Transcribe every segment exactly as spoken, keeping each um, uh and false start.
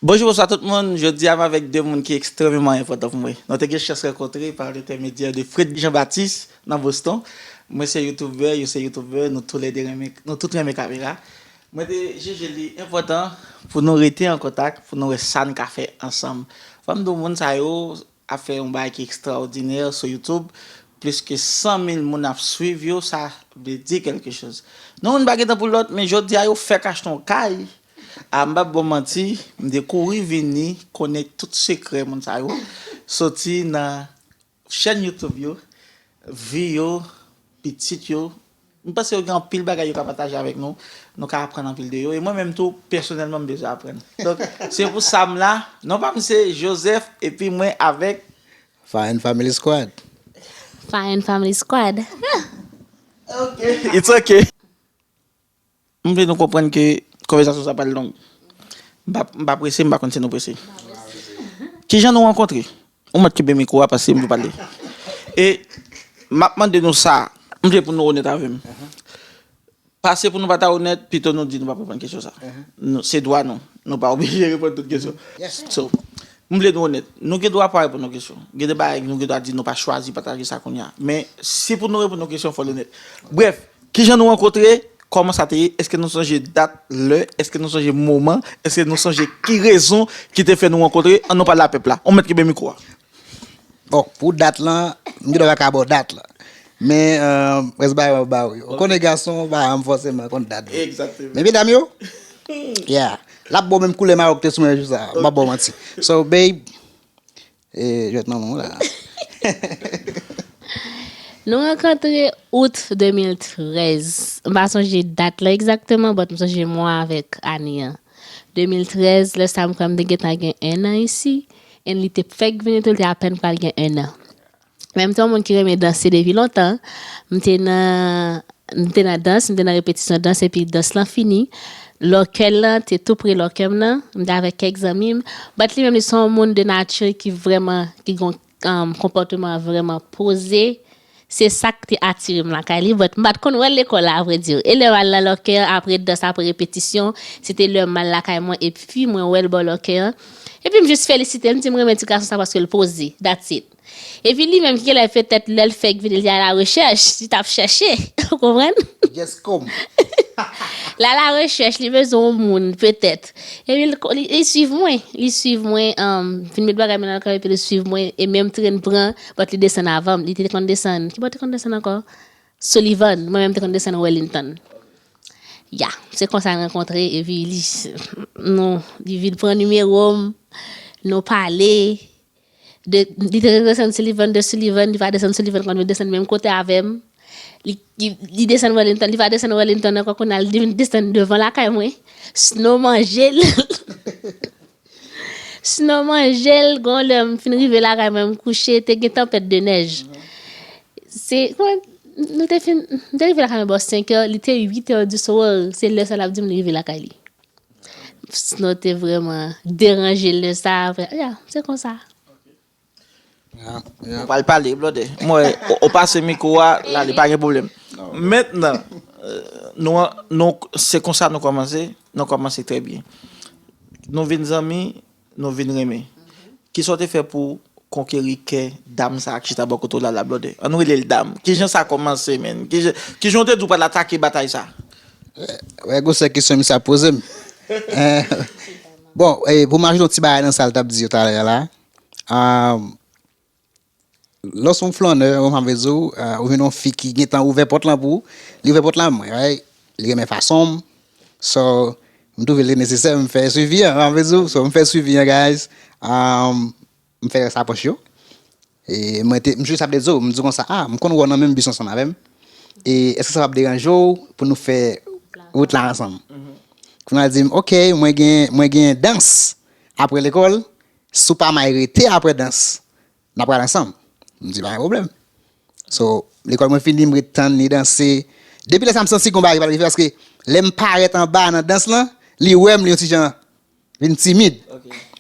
Bonjou, bonswa tout moun. Jodi a, m avèk de moun ki ekstrèmeman enpòtan pou mwen. Nou te gen chans rankontre pa lentèmedyè de Fred Jean Baptiste nan Boston. Mwen se youtubè, yo se youtubè, nou toulède renmen, nou tout renmen kamera. Mwen te jije li enpòtan pou nou rete an kontak, pou nou wè sa n ka fè ansanm. Fò m di w, moun sa yo ap fè yon bagay ki ekstraòdinè sou YouTube. Plis ke san mil moun ap swiv yo, sa vle di kèlke choz. Non, moun pa gen tan pou lòt, men jodi a yo fèk achte yon kay. A, m p ap ba w manti, m te kouri vini konnen tout sekrè moun sa yo. Soti nan chèn YouTube yo, vi yo, pitit yo. M panse yo gen anpil bagay yo ka pataje avèk nou. Nou ka aprann anpil de yo. E mwen menm tou, pèsonèlman, m bezwen aprann. Donk, se pou sa m la. Non pa m se Joseph, epi mwen avèk Fine Family Squad. Fine Family Squad. Ok, it's ok. M vle nou konprann ke konvèsasyon sa pral long. M pa, m pa prese, m pa konn si nou prese. Kijan nou rankontre? Ou mèt kenbe mikwo a paske m vle pale. E m ap mande nou sa, m vle pou nou onèt avè m. Pase pou nou pa ta onèt, pito nou di nou p ap reponn kesyon sa. Nou, se dwa nou. Nou pa oblije reponn tout kesyon. So, m vle nou onèt. Nou gen dwa pa reponn yon kesyon. Gen de bagay nou gen dwa di nou pa chwazi pataje sa kounye a. Men, si pou nou reponn yon kesyon, fò l onèt. Brèf, kijan nou rankontre? Kòman sa te ye? Èske nou sonje dat, lè? Èske nou sonje moman? Èske nou sonje ki rezon ki te fè nou rankontre? Ann nou pale a pèp la. Ou mèt kenbe mikwo a. Bon, pou dat lan, m gen dwa pa ka ba w dat lan. Men, euh, rès bagay mwen ba w yo. Ou konnen gason, pa janm fòseman konn dat yo. Egzakteman. Men medam yo, yeah. L ap ba w menm koulè mayo ki te sou mwen jou sa a. M p ap ba w manti. So, babe, e, jwèt manman w la. Nou rankontre out de mil trèz. M pa sonje dat lan egzakteman, but m sonje mwa avèk ane an. De mil trèz, lè sa a m kwè m te gentan gen en an isi, and li te fèk vini tou, li te apèn pral gen en an. Men m te yon moun ki renmen danse depi lontan. M te nan, m te nan dans, m te nan repetisyon dans, epi dans lan fini. Lòkèl lan te tou pre lòkè m nan. M te avèk kèk zanmi m. But li menm, li se yon moun de nati ki vrèman, ki gen yon, um, konpòteman vrèman poze. Se sa k te atire m lakay li, but m pa t konn wè l lekòl la, avrèdi. E lè m al nan lòkè an, apre dans, apre repetisyon, se te lè m al lakay mwen, epi mwen wè l bò lòkè an. Epi m jis felisite l, m di m renmen ti gason sa paske l poze. That's it. Epi li menm, ki genlè petèt lè l fèk vini, li te alarechèch, li t ap chèche. Ou konprann? Just come. L alarechèch, li bezwen yon moun, petèt. Epi li, li, li swiv mwen. Li swiv mwen, um, vin met bagay mwen nan kay, epi li swiv mwen. E menm tren pran, but li desann avan m. Li te konn desann. Ki bò te konn desann ankò? Sullivan. Mwen menm te konn desann Wellington. Ya, se konsa n rankontre, epi li, nou, li vin pran nimewo m, nou pale. De, li te desann Sullivan, de Sullivan, li pa desann Sullivan, konn vin desann menm kote avè m. Li, li, li desann Wellington, li pa desann Wellington ankò, kounye a li vin desann devan lakay mwen. Snow manje l. Snow manje l, gon lè m fin rive lakay mwen, m kouche, te gen tanpèt de nèj. Se, kòman, nou te fin, m te rive lakay mwen bò senk è, li te uit è di swa, se lè sa l ap di m li rive lakay li. Snow te vrèman deranje l lè sa a, ya, se konsa. Ou pral pale, blòdè. M wè, ou, ou pase mikwo a, l ale, pa gen pwoblèm. Mentnan, euh, nou, nou, se konsa nou kòmanse, nou kòmanse trè byen. Nou vin zanmi, nou vin renmen. Kisa w te fè pou konkeri kè dam sa a k chita bò kote w la, la, blòdè? Ann rele l dam. Kijan sa kòmanse, menn? Kijan, kijan w te di w pral atake batay sa a? Wè, gwosè kesyon misye ap poze m. Eh, bon, eh, pou m ajoute yon ti bagay nan sa l t ap di yo talè a la. Ah, lòske yon flannè, yon fanm vle di w, ah, ou jwenn yon fi ki gentan ouvè pòt lan pou ou, li ouvè pòt lan mwen, right? Li renmen fason m. So, m twouve l te nesesè m fè swivi an, fanm vle di w. So, m fè swivi an, guys. Ah, m fè rès apwòch yo. E mwen te, m jis ap di w, m di w konsa, ah, m konn wè w nan menm bis ansanm avè m. E èske sa p ap deranje w pou nou fè wout la ansanm? Kounye a l di m, ok, mwen gen, mwen gen dans apre lekòl, si w pa may rete apre dans, n a pral ansanm. M di, pa gen pwoblèm. So, lekòl mwen fini, m ret tann li danse. Depi lè sa a, m santi gon bagay ki pral rive, paske lè m parèt anba nan dans lan, li wè m, li yon ti jan vin timid.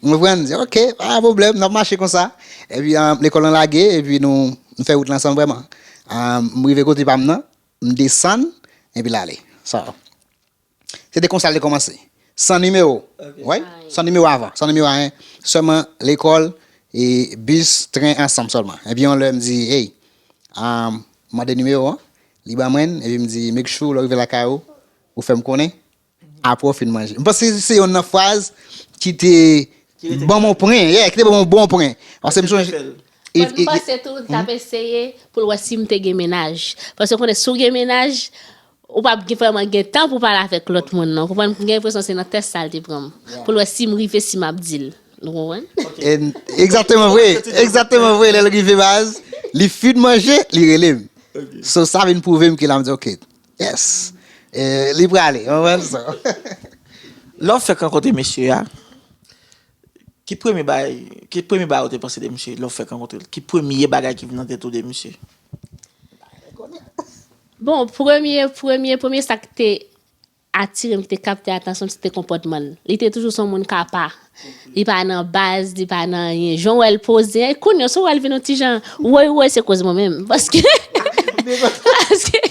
Ou konprann? M di, ok, pa gen pwoblèm, n ap mache konsa. Epi, ah, lekòl lan lage, epi nou, nou fè wout lan ansanm vrèman. Ah, m rive kote pa m nan, m desann, epi l ale. So, se te konsa l te kòmanse. San nimewo. Wi, san nimewo avan. San nimewo ayen. Sèlman lekòl, e bis, tren ansanm sèlman. Epi yon lè m di, hey, um, mande nimewo an, li ban mwen, epi m di, make sure lè w rive lakay ou, ou fè m konnen, apre w fin manje. M panse se youn nan fraz ki te ban mwen pwen, yeah, ki te ban mwen bon pwen. Paske m sonje. But m panse tou, l t ap eseye pou l wè si m te gen mennaj. Paske w konnen, si w gen mennaj, ou p ap gen, vrèman gen tan pou w pale avèk lòt moun, non. Ou konprann? M gen enpresyon se nan tès sa l te pran m. Pou l wè si m rive, si m ap di l. Nou konprann? Egzakteman vre. Egzakteman vre. Lè l rive baz, li fin manje, li rele m. So, sa vin pwouve m ke la, m di, ok, yes. E, li prale, w konprann sa? Lè w fèk rankontre mesye a, ki premye bagay, ki premye bagay ou te panse de misye lè w fèk rankontre l? Ki premye bagay ki vin nan tèt ou de misye? Bon, premye, premye, premye sa ki te atire m, ki te kapte atansyon m, se te konpòtman l. Li te toujou se yon moun k apa. Li pa nan baz, li pa nan anyen. Jan w wè l poze, e kounye a, si w wè l vin yon ti jan woy woy, se koz mwen menm. Paske, paske,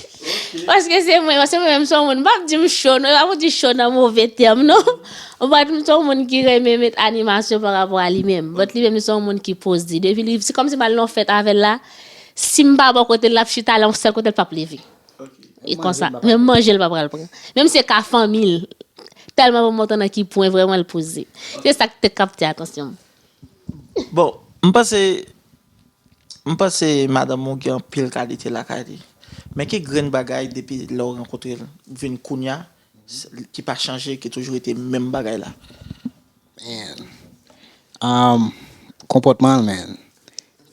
paske se mwen, paske mwen menm se yon moun, m p ap di m cho, non, m p ap di cho nan move tèm, non. But m se yon moun ki renmen met animasyon pa rapò a li menm. But li menm, li se yon moun ki poze. Depi li, se kòmsi m al nan yon fèt avè l la, si m pa bò kote l, l ap chita la, yon sèl kote l p ap leve. E konsa. Menm manje l pa pral pran. Menm si se ka fanmi l. Tèlman pou montre nan ki pwen vrèman l poze. Se sa ki te kapte atansyon m. Bon, m panse, m panse madanm ou gen anpil kalite lakay li. Men ki grenn bagay depi lè w rankontre l vin kounya, ki pa chanje, ki toujou rete menm bagay la? Man. Um, konpòtman l, man.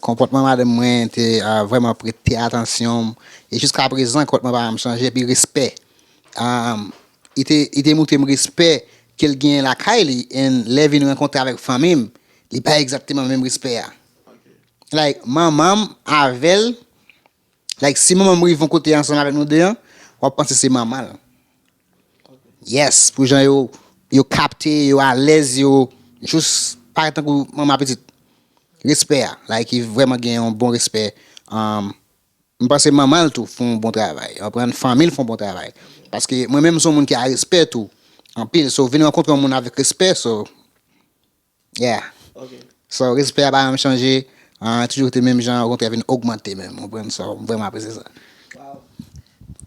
Konpòtman madanm mwen te, ah, vrèman prete atansyon m. E jiska prezan, konpòtman pa janm chanje. Epi respè. Um, li te, li te montre m respè ke l genyen lakay li. And lè vin rankontre avèk fanmi m, li pa egzakteman menm respè a. Like, manman m avè l, like, si manman m rive yon kote ansanm avèk nou de an, w ap panse se manman l. Yes, pou jan yo, yo kapte, yo alèz, yo jis parèt tankou manman pitit. Respè a, like, li vrèman gen yon bon respè. Um, m panse manman l tou fè yon bon travay. Ou konprann? Fanmi l fè yon bon travay. Paske mwen menm, m se yon moun ki a respè tou. Anpil. So, vin rankontre yon moun avèk respè, so, yeah. So, respè a pa janm chanje. Ah, toujou rete menm jan, okontrè, vin ogmante menm. Ou konprann? So, m vrèman apresye sa.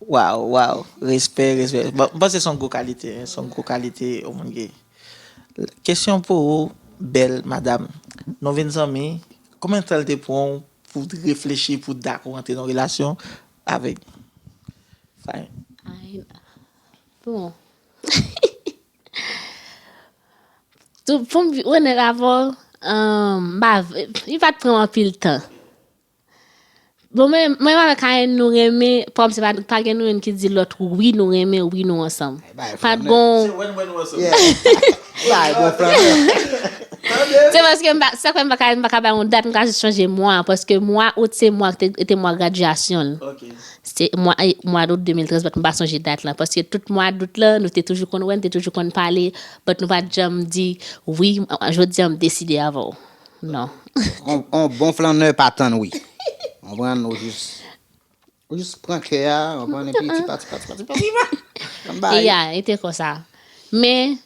Waw, waw. Respè, respè. Bon, m panse se yon gwo kalite, se yon gwo kalite yon moun gen. Kesyon pou ou, bèl madanm. Nou vin zanmi, konbyen tan l te pran w pou w reflechi, pou w dakò rantre nan relasyon avèk? Fine. Ay, bon. Tou, pou m onèt avè w, um, m pa, li pa t pran m anpil tan. Bon, men, mwen menm avèk Ayen, nou renmen, pa, se pa, pa gen nou youn ki di lòt wi, nou renmen, wi, nou ansanm. Pa t gon. Se paske m pa, sa fè m pa ka, m pa ka bay yon dat, m ka jis chanje mwa, paske mwa out se mwa ki te, te mwa gradyasyon l. Se mwa, mwa dout de mil trèz, but m pa sonje dat lan, paske tout mwa dout lan, nou te toujou konn wè, nou te toujou konn pale, but nou pa t janm di, wi, jodi a m deside avè w. Non. On, on bon flannè pa tann wi. Konprann? Ou jis, ou jis pran kè a, konprann, epi ti pa, ti pa, ti pa, ti pa, ti pa. Konn bay. Ya, e te konsa. Men,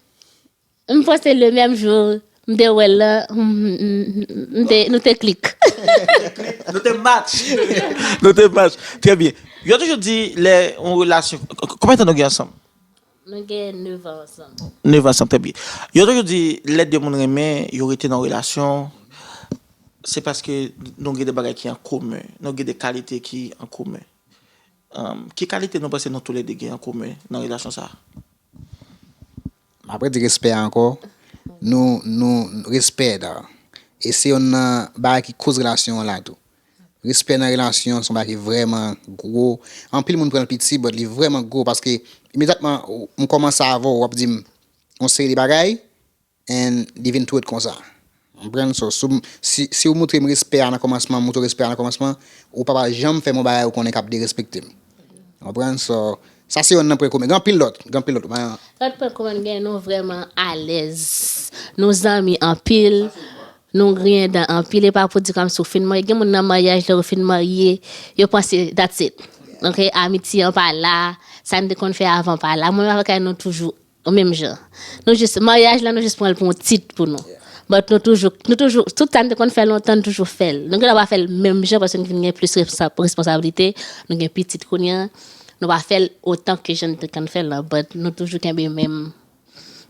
m panse le menm jou, m te wè l lan, m, m, m, m te, nou te klik. Nou te match. Nou te match. Trè byen. Yo toujou di, lè yon relasyon, k-, k-, konbyen tan nou gen ansanm? Nou gen nèf an ansanm. Nèf an ansanm, trè byen. Yo toujou di, lè de moun renmen, yo rete nan relasyon, se paske nou gen de bagay ki an komen, nou gen de kalite ki an komen. Um, ki kalite nou panse nou toulède gen an komen nan relasyon sa a? M ap redi respè a ankò. Nou, nou, respè, da. E se youn nan bagay ki koz relasyon an la tou. Respè nan relasyon se yon bagay ki vrèman gwo. Anpil moun pran l piti, but li vrèman gwo paske imedyatman ou, m kòmanse avè w, w ap di m yon seri de bagay, and li vin tou ret konsa. Ou konprann? So, si, si, si w montre m respè a nan kòmansman, m montre w respè a nan kòmansman, ou pa pral janm fè m yon bagay ou konnen k ap derespekte m. Ou konprann? So, sa se youn nan pwen komen. Gen anpil lòt, gen anpil lòt. Lòt pwen komen, gen nou vrèman alèz. Nou zanmi anpil. Nou griyen dan anpil, e pa pou di kòmsi w fin marye. Gen moun nan maryaj, lè yo fin marye, yo panse that's it. Ok, amitye an pa la, sa n te konn fè avan pa la. Mwen menm avèk Ayen, nou toujou menm jan. Nou jis, maryaj la, nou jis pran l pou yon tit pou nou. But nou toujou, nou toujou, tout sa n te konn fè lontan, nou toujou fè l. Nou gentan pa fè l menm jan paske n vin gen plis responsa-, responsablite, nou gen pitit kounye a. Nou pa fè l otan ke jan n te konn fè l la, but nou toujou kenbe menm,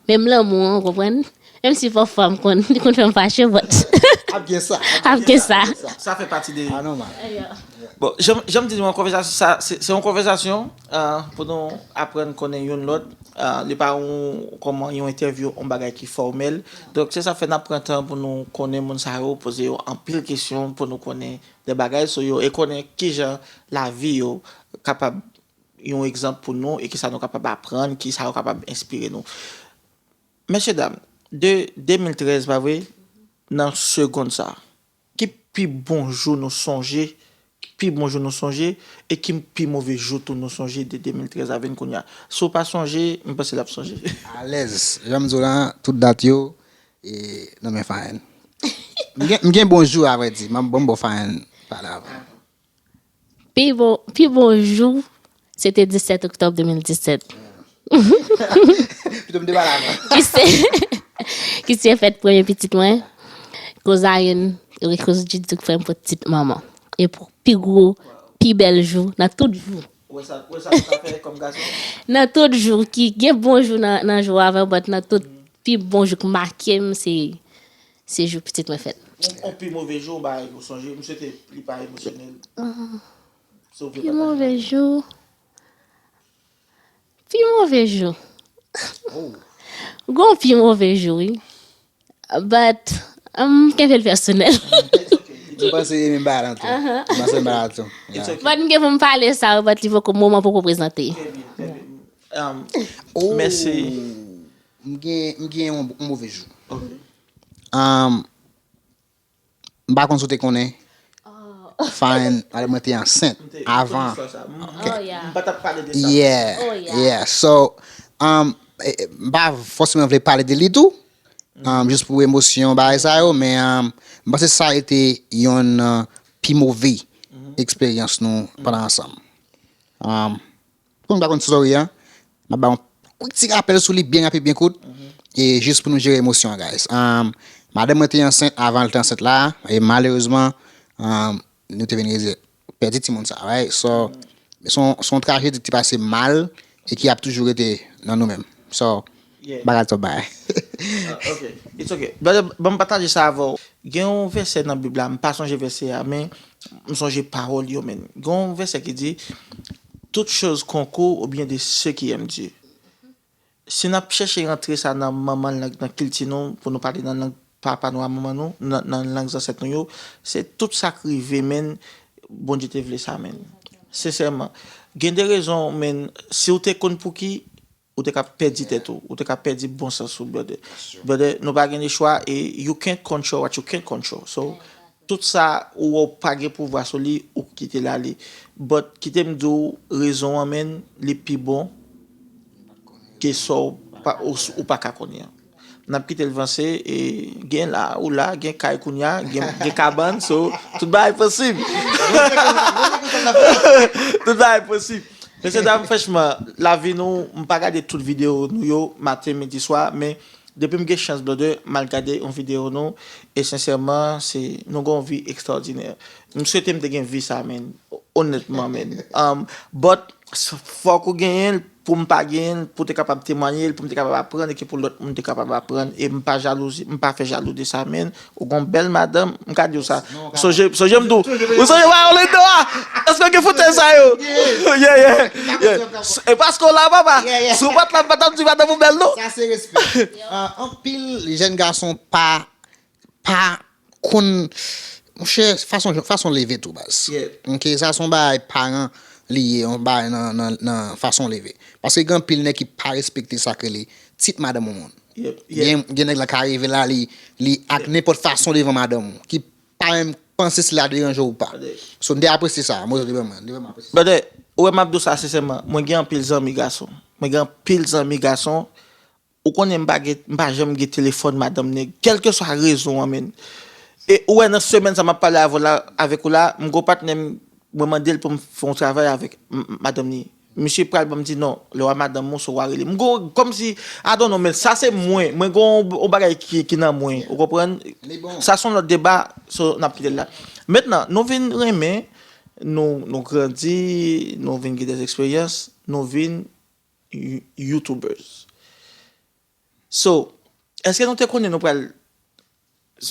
menm lanmou an, ou konprann? Menm si pafwa m konn, li konn fè m fache, but Ap gen sa. ap gen sa. Sa fè pati de. Ah non, man. Bon, jan jan m di nou, yon konvèsasyon, sa, se se yon konvèsasyon ah, pou nou aprann konnen youn lòt. Ah, li pa yon, kòman, yon entèvyou, yon bagay ki fòmèl. Donk, se sa fè n ap pran tan pou nou konnen moun sa yo, poze yo anpil kesyon pou nou konnen de bagay sou yo e konnen kijan lavi yo kapab yon egzanp pou nou e kisa nou kapab aprann, kisa yo kapab enspire nou. Mesye dam, de de mil trèz, pa vre, nan segonn sa, ki pi bon jou nou sonje, ki pi bon jou nou sonje, e ki pi move jou tou nou sonje de de mil trèz a vin kounye a? Si w pa sonje, m panse l ap sonje. Alèz. Jan m di w la, tout dat yo e, nan men Faen. M gen, m gen bon jou, avrèdi. M ap ban m bò Faen pale avan. Pi bon, pi bon jou, se te disèt oktòb de mil disèt. Pito m te pale avan. Ki se, ki se fèt premye pitit mwen. Koz Ayen, Koz Djidjouk fè m pot tit manman. E pou pi gwo, pi bèl jou, nan tout jou. Ou wè sa, ou wè sa nou ka fè kòm gason? Nan tout jou, ki gen bon jou nan, nan jou avè, but nan tout pi bon jou ki make m, se, se jou pitit mwen fèt. Yon, yon pi move jou, yon bagay ou sonje, m swete li pa emosyonèl. Si w vle Pi pataje. Move jou. Pi move jou. Gon pi move jou, wi. But, m kenbe l pèsonèl. M panse e menm bagay la tou. M panse menm bagay la tou. Yeah. But m gen pou m pale sa, but li poko, moman poko prezante. Trè byen, trè byen. Um, Oh, Mèsi. M gen, m gen yon, yon move jou. Ok. Um, m pa konn si w te konnen. Faen, madanm mwen te ansent avan. Konn istwa sa. M- Oh, yeah. M pa t ap pale de sa. Yeah, Oh, yeah. Yeah. So, um, eh, eh, m pa fòseman vle pale de li tou. Um, jis pou emosyon bagay sa yo, men um, m panse sa rete yon uh, pi move eksperyans nou pandan ansanm. Um, Pou m pa konn story an, m ap ba yon quick ti rapèl sou li byen rapid, byen kout. E jis pou nou jere emosyon an, guys. Um, madanm mwen te ansent avan l te ansent la, e malerezman, um, nou te vin rive pèdi timoun sa, right? So, se yon, se yon trajedi ki te pase mal e ki ap toujou rete nan nou menm. So, Yeah. bagay to bay. Ah, ok. It's ok. Brother, ban m pataje sa avè w. Gen yon vèsè nan Bib la, m pa sonje vèsè a, men m sonje pawòl yo, men. Gen yon vèsè ki di, toutes choses concourent au bien de ceux qui aiment Dieu. Si n ap chèche rantre sa nan manman lang, nan kilti nou, pou nou pale nan lang papa nou a manman nou, nan, nan lang zansèt nou yo, se tout sa k rive, men Bondye te vle sa, men. Sensèman. Gen de rezon, men, si w te konn pou ki, ou te ka pèdi tèt ou, ou te ka pèdi bon sans ou, brother. Brother, nou pa gen de chwa, e you can't control what you can't control. So, tout sa ou wè w pa gen pouvwa sou li, ou kite l ale. But, kite m di w, rezon an, men, li pi bon ke sa w pa, ou, ou pa ka konnen an. N ap kite l vanse, e gen la, ou la, gen kay kounye a, gen, gen kabann, so, tout bagay posib. Tout bagay posib. Mesye dam, franchman, lavi nou, m pa gade tout videyo nou yo, maten, midi, swa, men depi m gen chans, brother, m al gade yon videyo nou, e sensèman, se, nou gen yon vi ekstraòdinè. M swete m te gen vi sa, men, onètman, men. Um, but, s- fòk ou genyen l, pou m pa genyen l, pou te kapab temwanye l, pou m te kapab aprann, e ke pou lòt moun te kapab aprann, e m pa jalouzi, m pa fè jalou de sa, men. Ou gon bèl madanm, m ka di w sa. Sonje, sonje m di w. Ou sonje pa Orlando a? Èske w gen fotèy sa yo? Yeah, yeah, yeah. E paske w la, papa. Si w pa t la, m pa t ap di madanm ou bèl, non. Sa se respè. Ah, anpil jèn gason pa, pa konn, monchè, fason, fason leve tou, baz. Yeah. Ok, sa se yon bagay paran li ye, yon bagay nan, nan, nan fason leve. Paske gen anpil nèg ki pa respekte sa k rele tit madanm yon moun. Yep, yep. Gen, gen nèg la ka rive la, li, li ak nenpòt fason devan madanm ou, ki pa menm panse si l ap deranje w ou pa. Ade. So, m te apresye sa, mo te ban mwen, m te vrèman apresye sa. Brother, ou wè m ap di w sa sensèman, mwen gen anpil zanmi gason. Mwen gen anpil zanmi gason. Ou konnen m pa gen, m pa janm gen telefòn madanm nèg, kèlkeswa rezon an, men. E ou wè nan semèn sa m ap pale avè w la, avèk ou la, m gon patnè m, mwen mande l pou m fè yon travay avèk m- m- madanm li. misye pral ban m di non, lè w a madanm ou, se w a rele. M gon, kòmsi, I don't know, men sa se mwen. Mwen gon yon bagay ki, ki nan mwen, ou konprann? Sa se yon lòt deba, so n ap kite l la. Mentnan, nou vin renmen, nou, nou grandi, nou vin gen des eksperyans, nou vin you- YouTubers. So, èske nou te konnen nou pral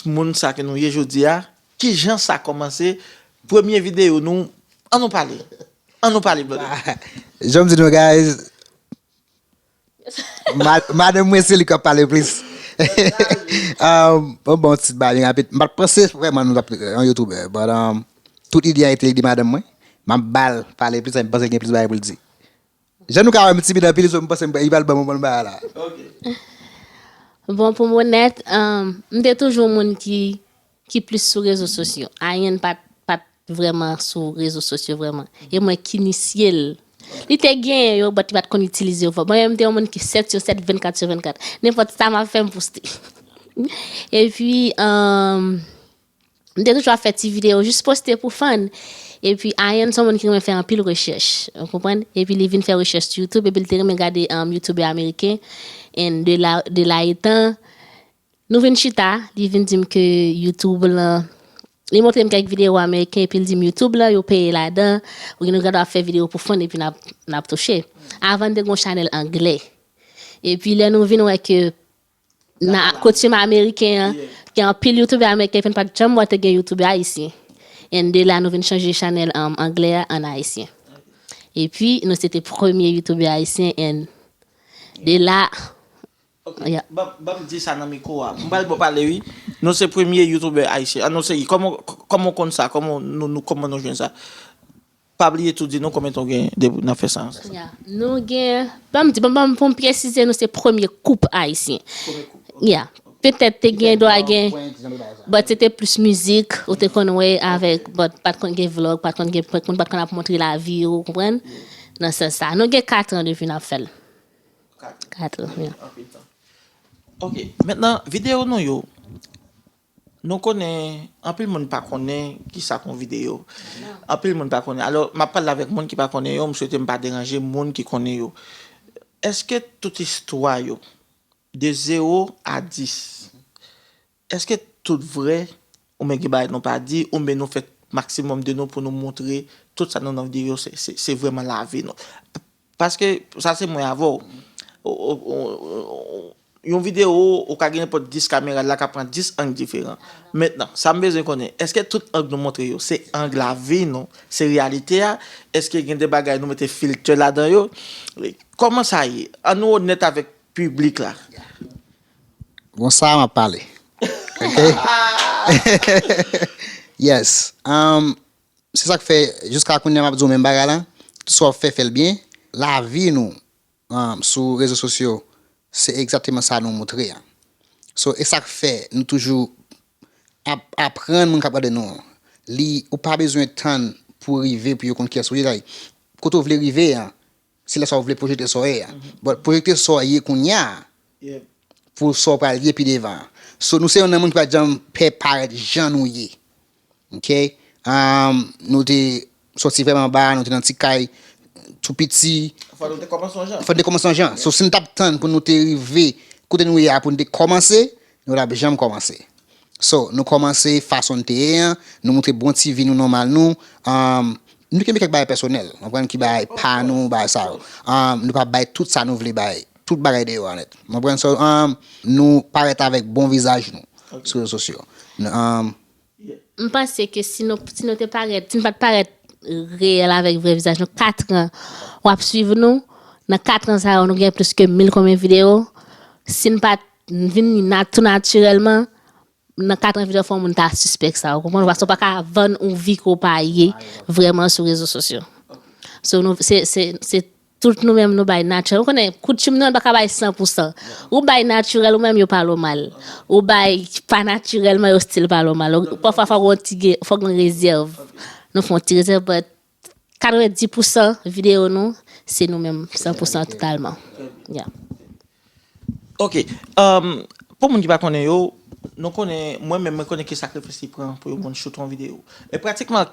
moun sa ke nou ye jodi a? Kijan sa kòmanse? Premye videyo nou, an nou pale. An nou pale, brother. Jan m di nou, guys, ma- madanm mwen se li k ap pale plis. Um, bon, bon, ti bagay rapid. M pa t panse vrèman nou t ap yon youtubè, but um, tout ide a ete ide madanm mwen. M ap ba l pale plis, m panse l gen plis bagay pou l di. Jan nou ka wè m timid anpil, so m panse m- li pral ban m yon bon bagay la. Bon, pou m onèt, um, m te toujou moun ki, ki plis sou rezo sosyo. Ayen pa t, pa t vrèman sou rezo sosyo vrèman. E mwen ki inisye l. Li te genyen yo, but li pa t konn itilize yo fò. Mwen menm, m te yon moun ki sèt sou sèt, vennkat sou vennkat. Nenpòt sa m ap fè, m poste. Epi, um, m te toujou ap fè ti videyo, jis poste pou fan. Epi Ayan se yon moun ki renmen fè anpil rechèch, ou konprann? Epi li vin fè rechèch sou YouTube, epi li te renmen gade um, youtubè ameriken. And de la, de la etan, nou vin chita, li vin di m ke YouTube lan, li montre m kèk videyo ameriken, epi l di m YouTube lan, yo peye ladan, ou gen dwa ap fè videyo pou fan, epi n ap, n ap touche. Avan, n te gen yon chanèl anglè. Epi lè nou vin wè ke nan koutim ameriken an, gen anpil youtubè ameriken, epi n pa t janm wè te gen youtubè ayisyen. And de la, nou vin chanje chanèl um, anglè a an ayisyen. Epi, nou se te premye youtubè ayisyen, and de la, Ok, Yeah. ban ban m di sa nan mikwo a. M pral ba w pale, wi. Nou se premye youtubè ayisyen. An nou se, kòman, kòman w konn sa? Kòman nou, nou, kòman nou jwenn sa? Pa bliye tou di nou konbyen tan w gen depi n ap fè sa ansanm. Yeah. Nou gen, ban m di, ban, ban, pou m presize, nou se premye koup ayisyen. Yeah. Petèt te gen dwa gen, but se te plis mizik, ou te konn wè avèk, but pa t konn gen vlog, pa t konn gen prank, moun pa t konn ap montre lavi yo, ou konprann? Nan sans sa. Nou gen kat an depi n ap fè l. Kat an, yeah. Anpil tan. Ok, mentnan, videyo nou yo, nou konnen, anpil moun pa konnen kisa k yon videyo. Anpil moun pa konnen. Alò, m ap pale avèk moun ki pa konnen yo, m swete m pa deranje moun ki konnen yo. Èske tout istwa yo, de zewo a dis, èske tout vrè, oubyen gen bagay nou pa di, oubyen nou fè maksimòm de nou pou nou montre tout sa nou nan videyo, se, se, se vrèman lavi nou? Paske sa se mwen avè w. O- o- o- o- Yon videyo, ou ka gen nenpòt dis kamera, l la ka pran dis ang diferan. Mentnan, sa m bezwen konnen, èske tout ang nou montre yo, se ang lavi nou, se reyalite a? Èske gen de bagay nou mete filtè ladan yo? Kòman sa ye? An nou onèt avèk piblik la. Bon, sa m ap pale. Ok? Yes. Um, se sa k fè, jiska kounye a m ap di w menm bagay la, tout sa w ap fè, fè l byen. Lavi nou um, sou rezo sosyo, se egzakteman sa nou montre a. So, e sa k fè nou toujou ap aprann moun k ap gade nou an. Li, ou pa bezwen tann pou rive pou yo konn kiyès ou ye. Like, kote w vle rive a, se lè sa w vle pwojekte sa w ye a. But pwojekte sa w ye kounye a, pou sa w pral ye pi devan. So, nou se youn nan moun ki pa t janm pè parèt jan nou ye. Ok? Um, nou te sòti vrèman ba, nou te nan ti kay tou piti. Fò nou te kòmanse yon jan. Fò nou te kòmanse yon jan. So, si nou t ap tann pou nou te rive kote nou ye a, pou nou te kòmanse, nou t ap janm kòmanse. So, nou kòmanse fason n te ye an, nou montre bon ti vi nou nòmal nou. Um, nou kenbe kèk bagay pèsonèl, w konprann, ki bagay pa nou, bagay sa yo. Um, nou pa bay tout sa nou vle bay, tout bagay deyò a nèt. W konprann? So, um, nou parèt avèk bon vizaj nou sou rezo sosyo. Nou, um, M panse ke si nou, si nou te parèt, si n pa t parèt reyèl avèk vrè vizaj nou, katran w ap swiv nou, nan katran sa yo, nou gen plis ke mil konbyen videyo. Si n pa t vin nat, tou natirèlman, nan katran videyo fò moun ta sispèk sa, ou konprann? Paske w pa ka vann yon vi ke w pa ye vrèman sou rezo sosyo. So, nou, se, se, se tout nou menm nou bay natirèl. Ou konnen, koutim nou, nou pa ka bay san pou san. Ou bay natirèl, ou menm yo pale w mal. Ou bay pa natirèlman, yo still pale w mal. Ou- Pafwa, fò w ti gen, fò w gen rezèv. Nou fè yon ti rezèv, but katrevendis pousan videyo nou, se nou menm, san pousan totalman. Yeah. Ok. Um, pou moun ki pa konnen yo, nou konnen, mwen menm, mwen konnen ki sakrifis li pran pou yon moun choute yon videyo. E pratikman,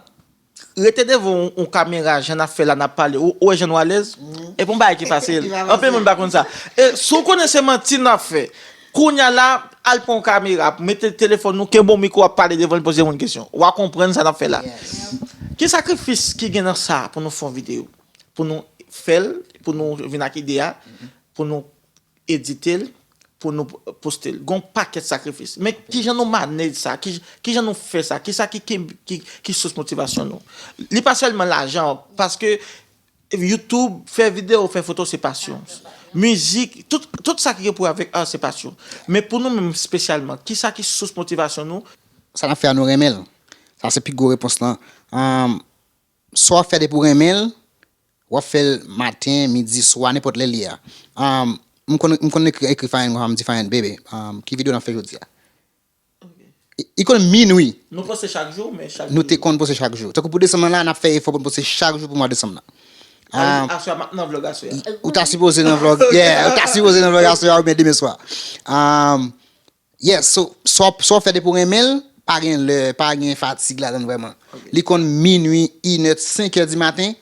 rete devan yon, yon kamera, jan n ap fè la, n ap pale, ou, ou wè jan nou alèz? Epi yon bagay ki fasil. Anpil moun pa konn sa. E si w konnen se manti n ap fè, kounye a la, al pran yon kamera, mete telefòn nou, kenbe yon mikwo, ap pale devan l, poze moun kesyon. W a konprann sa n ap fè la. Ki sakrifis ki gen nan sa pou nou fè yon videyo? Pou nou fè l, pou nou vin ak ide a, pou nou edite l, pou nou poste l. Gon pakèt sakrifis. Men kijan nou manage sa? Ki, kijan nou fè sa? Kisa ki, ki, ki, ki sous motivasyon nou? Li pa sèlman lajan, paske YouTube, fè videyo, fè foto, se pasyon. Mizik, tout, tout sa ki gen pou wè avèk art, se pasyon. Men pou nou menm espesyalman, kisa ki sous motivasyon nou? Sa n ap fè a, nou renmen l. Sa se pi gwo repons lan. Ahn, sa w ap fè depi w renmen l, w ap fè l maten, midi, swa, nenpòt lè li ye a. Ahn, m konn, m konn ekri, ekri Fine konsa, m di Fine, "Baby, ahn, ki videyo n ap fè jodi a?" I, i konn minwi. Nou poste chak jou, men chak Nou te konn poste chak jou. Tankou pou desanm nan la, n ap fè efò pou n poste chak jou pou mwa desanm nan. Ahn, aswè a, m ap nan vlog aswè a. Ou ta sipoze nan vlog, yeah, ou ta sipoze nan vlog aswè a oubyen demen swa. Ahn, yes, so, sa w, sa w fè depi w renmen l, pa gen lè, pa gen fatig ladan l vrèman. Li konn minwi, inè, senk è di maten,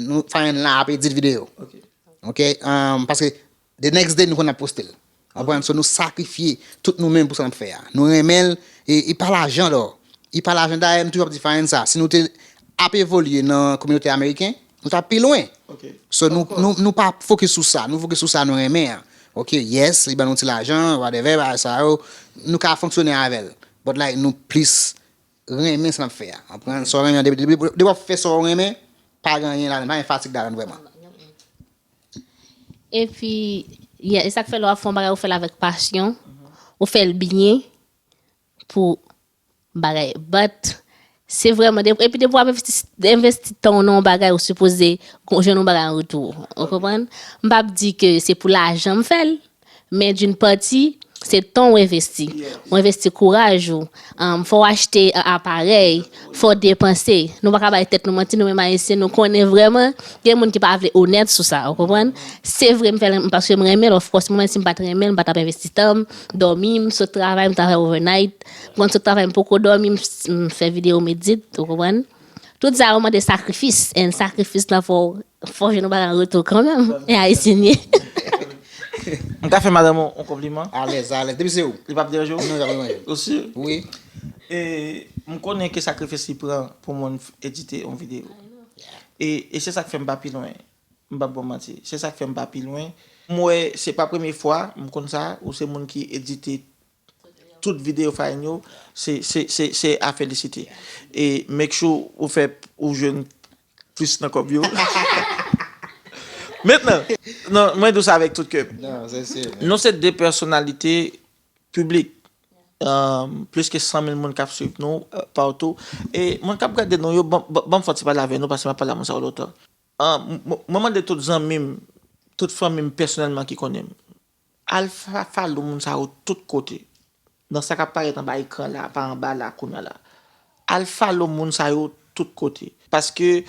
nou, Fine la ap edit videyo. Ok, ahn, paske the next day nou konn ap poste l. Konprann? So nou sakrifye tout nou menm pou sa n ap fè a. Nou renmen l, e, e pa lajan dò. E pa lajan, dayè m toujou ap di Fine sa. Si nou te ap evolye nan kominote ameriken, nou t ap pi lwen. So nou, nou, nou pa fokis sou sa. Nou fokis sou sa nou renmen an. Ok, yes, li ban nou ti lajan, whatever, bagay sa yo. Nou ka fonksyone avè l. But like, nou plis renmen sa n ap fè a. Konprann? Sa w renmen an, depi, depi, depi w ap fè sa w renmen, pa gen anyen ladan, pa gen fatig ladan vrèman. Epi, yeah, e sa k fè lè w ap fè yon bagay, ou fè l avèk pasyon, ou fè l byen pou bagay. But, se vrèman, de- epi depi w ap envesti, envesti tan w nan yon bagay, ou sipoze gon- jwenn yon bagay an retou. Ou konprann? M p ap di ke se pou lajan m fè l, men d'une partie, se tan w envesti. Ou envesti kouraj ou. Um, fò w achte, uh, aparèy, fò w depanse. Nou pa ka bay tèt nou manti, nou menm Ayisyen, nou konnen vrèman, gen moun ki pa vle onèt sou sa, ou konprann? Se vre, m fè l, paske m renmen l, of course, mwen menm si m pa t renmen l, m pa t ap envesti tan m, dòmi, m sot travay, m travay overnight, m konn sot travay, m poko dòmi, m, m fè videyo, m edit, ou konprann? Tout sa yo mande sakrifis, and sakrifis la fò, fò w jwenn yon bagay an retou kanmenm, e Ayisyen ye. M ka fè madanm ou yon konpliman? Alèz, alèz. Depi se ou. Li p ap deranje w? Non, li p ap deranje m. Ou si? Wi. E m konnen ke sakrifis li pran pou moun f- edite yon videyo. E, e se sa k fè m pa pi lwen. M p ap ba w manti. Se sa k fè m pa pi lwen. M wè, se pa premye fwa m konn sa, ou se moun ki edite tout videyo Fine yo, se, se, se, se a felisite. E make sure ou fè, ou jwenn plis nan kòb yo. Mentnan, non, mwen di w sa avèk tout kè m. Non, se sir, man. Nou se de pèsonalite piblik. Um, plis ke san mil moun k ap swiv nou, uh, partou. E moun k ap gade nou yo, ban, ban, ban m fè yon ti pale avè nou, paske m ap pale a moun sa yo lontan. Um, m- m- mwen mande tout zanmi m, tout fanmi m pèsonèlman ki konnen m, al fa- follow moun sa yo tout kote. Nan sa k ap parèt anba ekran la, pa anba la, kounye a la. Al follow moun sa yo tout kote. Paske,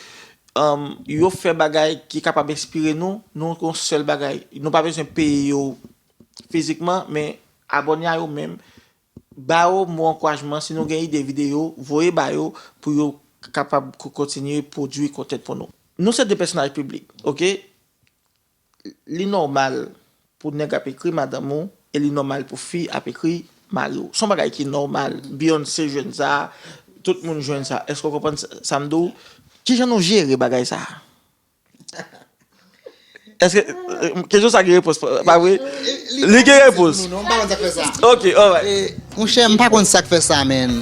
um, yo fè bagay ki kapab enspire nou, nou yon sèl bagay. Nou pa bezwen peye yo fizikman, men abòne a yo menm, ba yo mo ankourajman, si nou gen ide videyo, voye ba yo pou yo kapab ko- kontinye pwodui kontèt pou nou. Nou se de pèsonaj piblik, ok? Li nòmal pou nèg ap ekri madanm ou, e li nòmal pou fi ap ekri mari w. Se yon bagay ki nòmal. Beyoncé jwenn sa, tout moun jwenn sa. Èske w konprann sa, sa m di w? Kijan nou jere bagay sa? Èske, euh, kesyon sa gen repons, pa vre? Li gen repons. Non, non, m pa konn sa k fè sa. Ok, alright. E, monchè, m pa konn sa k fè sa, man.